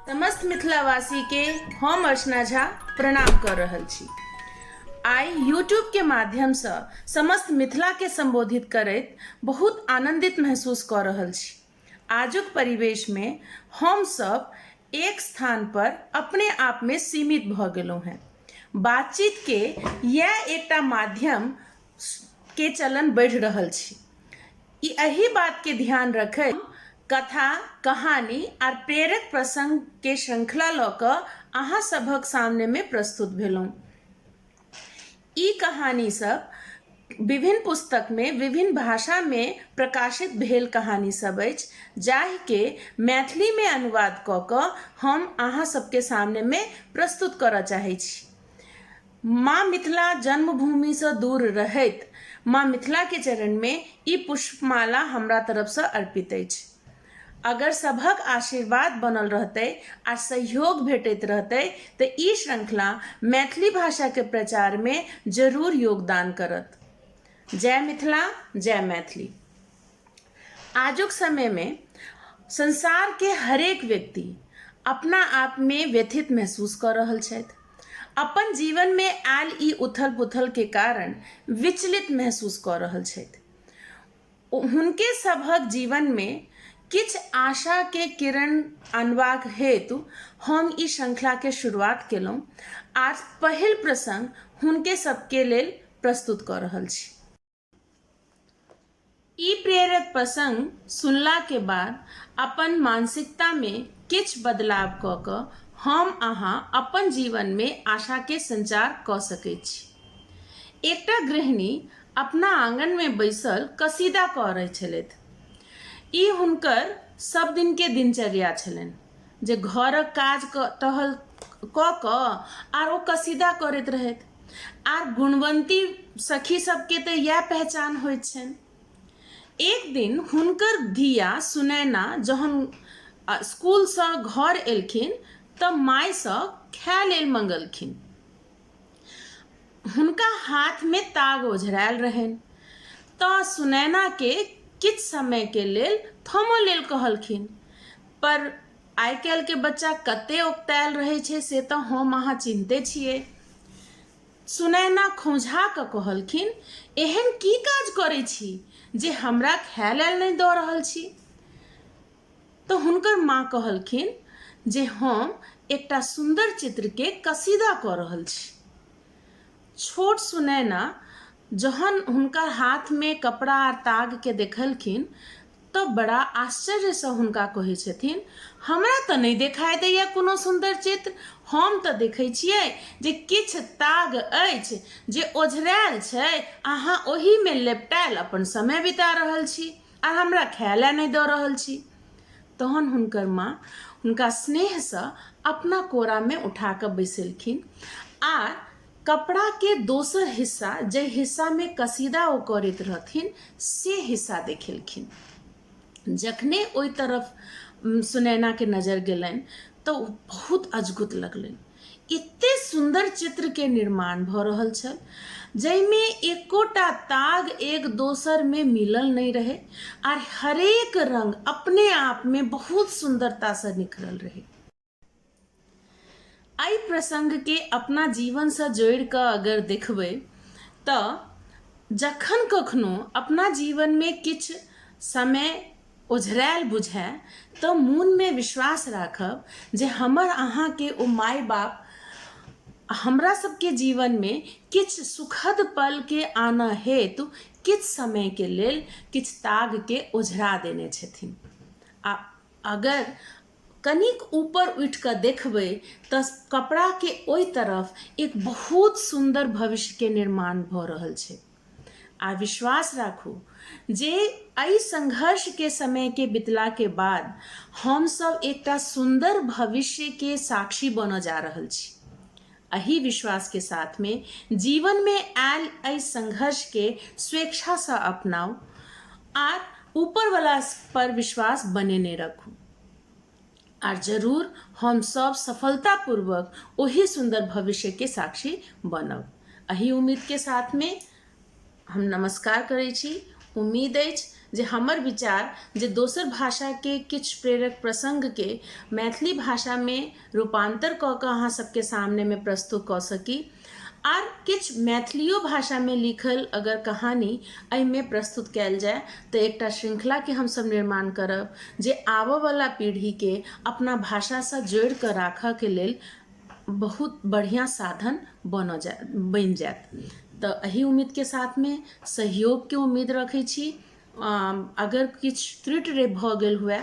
समस्त मिथिलावासी के हम अर्चना झा प्रणाम कर रहल छी। आइ यूट्यूब के माध्यम से समस्त मिथिला के संबोधित करैत बहुत आनंदित महसूस कऽ रहल छी। आजुक परिवेश में हम सब एक स्थान पर अपने आप में सीमित भऽ गेलहुँ हेँ। बातचीत के इएह एकटा माध्यम के चलन बढ़ि रहल छै। ई एहि बात के ध्यान रखैत कथा, कहानी आर प्रेरक प्रसंग के श्रृंखला लऽ कऽ अहाँ सभक सामने में प्रस्तुत भेलहुँ। ई कहानी सब विभिन्न पुस्तक में विभिन्न भाषा में प्रकाशित भेल कहानी सब अछि, जाहि के मैथिली में अनुवाद कऽ कऽ हम अहाँ सबके सामने में प्रस्तुत करऽ चाहै छी। माँ मिथिला जन्मभूमिसँ दूर रहैत माँ मिथिलाके चरणमे ई पुष्पमाला हमरा तरफसँ अर्पित अछि। अगर सभक आशीर्वाद बनल रहतै आ सहयोग भेटैत रहतै तऽ ई श्रृंखला मैथिली भाषाके प्रचारमे जरूर योगदान करत। जय मिथिला, जय मैथिली। आजुक समयमे संसारके हरेक व्यक्ति अपना आपमे व्यथित महसूस कऽ रहल छथि। अपन जीवनमे आयल ई उथल पुथलके कारण विचलित महसूस कऽ रहल छथि। हुनके सभक जीवनमे किछु आशाके किरण अनबाक हेतु हम ई श्रृंखलाके शुरुआत केलहुँ आर पहिल प्रसङ्ग हुनके सबके लेल प्रस्तुत कऽ रहल छी। ई प्रेरक प्रसंग सुनला के बाद अपन मानसिकता में किछ बदलाव क क हम अहाँ अपन जीवन में आशा के संचार क सकैत छी। एकटा गृहिणी अपना आंगन में बैसल कसीदा क रहै छलथि। ई हुनकर सब दिन के दिनचर्या छलनि जे घरक काज टहल क क आर ओ कसीदा करैत रहथि। आर गुणवंती सखी सबके तऽ इएह पहचान होइत छनि। एक दिन हुनकर धिया सुनैना जहन स्कूलसँ घर एलखिन तऽ मायसँ खाय लेल मंगलखिन। हुनका हाथमे ताग ओझरायल रहनि तऽ सुनैनाके किछु समयके लेल थमऽ लेल कहलखिन। पर आइ काल्हिके बच्चा कते औगतायल रहै छै से तऽ हम अहाँ चिन्हते छियै। सुनयना खौंझा कऽ कहलखिन, एहन की काज करै छी जे हमरा खाय लेल नहि दऽ रहल छी? तऽ हुनकर माँ कहलखिन जे हम एकटा सुन्दर चित्रके कसीदा कऽ रहल छी। छोट सुनयना जहन हुनकर हाथमे कपड़ा आर तागके देखलखिन तऽ बड़ा आश्चर्यसँ हुनका कहै छथिन, हमरा तऽ नहि देखाइ दैए कोनो सुन्दर चित्र। हम तऽ देखै छियै जे किछु ताग अछि जे ओझरायल छै, अहाँ ओहीमे लेपटायल अपन समय बिता रहल छी आ हमरा खाय लए नहि दऽ रहल छी। तहन हुनकर माँ हुनका स्नेहसँ अपना कोरामे उठा कऽ बैसेलखिन आ कपड़ाके दोसर हिस्सा, जाहि हिस्सामे कसीदा ओ करैत रहथिन, से हिस्सा देखेलखिन। जखने ओहि तरफ सुनयनाके नजर गेलनि तऽ ओ बहुत अजगुत लगलनि। एते सुन्दर चित्रके निर्माण भऽ रहल छल जाहिमे एकोटा ताग एक दोसरमे मिलल नहि रहै आर हरेक रङ्ग अपने आपमे बहुत सुन्दरतासँ निखरल रहै। एहि प्रसङ्गके अपना जीवनसँ जोड़ि कऽ अगर देखबै तऽ जखन कखनो अपना जीवनमे किछु समय ओझरायल बुझाए तऽ मोनमे विश्वास राखब जे हमर अहाँके ओ माय बाप हमरा सबके जीवनमे किछु सुखद पलके आनऽ हेतु किछु समयके लेल किछु तागके ओझरा देने छथिन। आ अगर कनिक ऊपर उठि कऽ देखबै तऽ कपड़ाके ओहि तरफ एक बहुत सुन्दर भविष्यके निर्माण भऽ रहल छै। आ विश्वास राखू जे एहि संघर्षके समयके बितलाके बाद हमसभ एकटा सुन्दर भविष्यके साक्षी बनऽ जा रहल छी। एहि विश्वासके साथमे जीवनमे आयल एहि संघर्षके स्वेच्छासँ अपनाउ आर ऊपरवला पर विश्वास बनेने रखू। आर जरूर हम सब सफलतापूर्वक ओहि सुन्दर भविष्यके साक्षी बनब। एहि उम्मीदके साथमे हम नमस्कार करै छी। उम्मीद अछि जे हमर विचार जे दोसर भाषाके किछु प्रेरक प्रसङ्गके मैथिली भाषामे रूपान्तर कऽ कऽ अहाँ सबके सामनेमे प्रस्तुत कऽ सकी आर किछु मैथिलियो भाषामे लिखल अगर कहानी एहिमे प्रस्तुत कयल जाय तऽ एकटा श्रृङ्खलाके हमसब निर्माण करब जे आबऽवला पीढ़ीके अपना भाषासँ जोड़िकऽ राखऽके लेल बहुत बढ़िआँ साधन बनऽ जाय बनि जायत। तऽ एहि उम्मीदके साथमे सहयोगके उम्मीद रखै छी। अगर किछु त्रुटि भऽ गेल हुए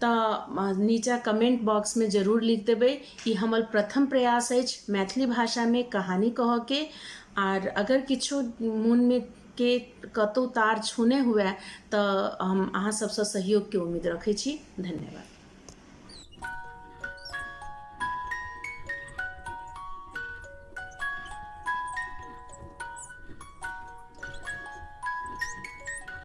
तऽ नीचाँ कमेन्ट बॉक्समे जरूर लिख देबै। ई हमर प्रथम प्रयास अछि मैथिली भाषामे कहानी कहऽके आर अगर किछो मोनमे के कतहु तार छूने हुए तऽ हम अहाँ सबसँ सहयोगके उम्मीद रखै छी। धन्यवाद।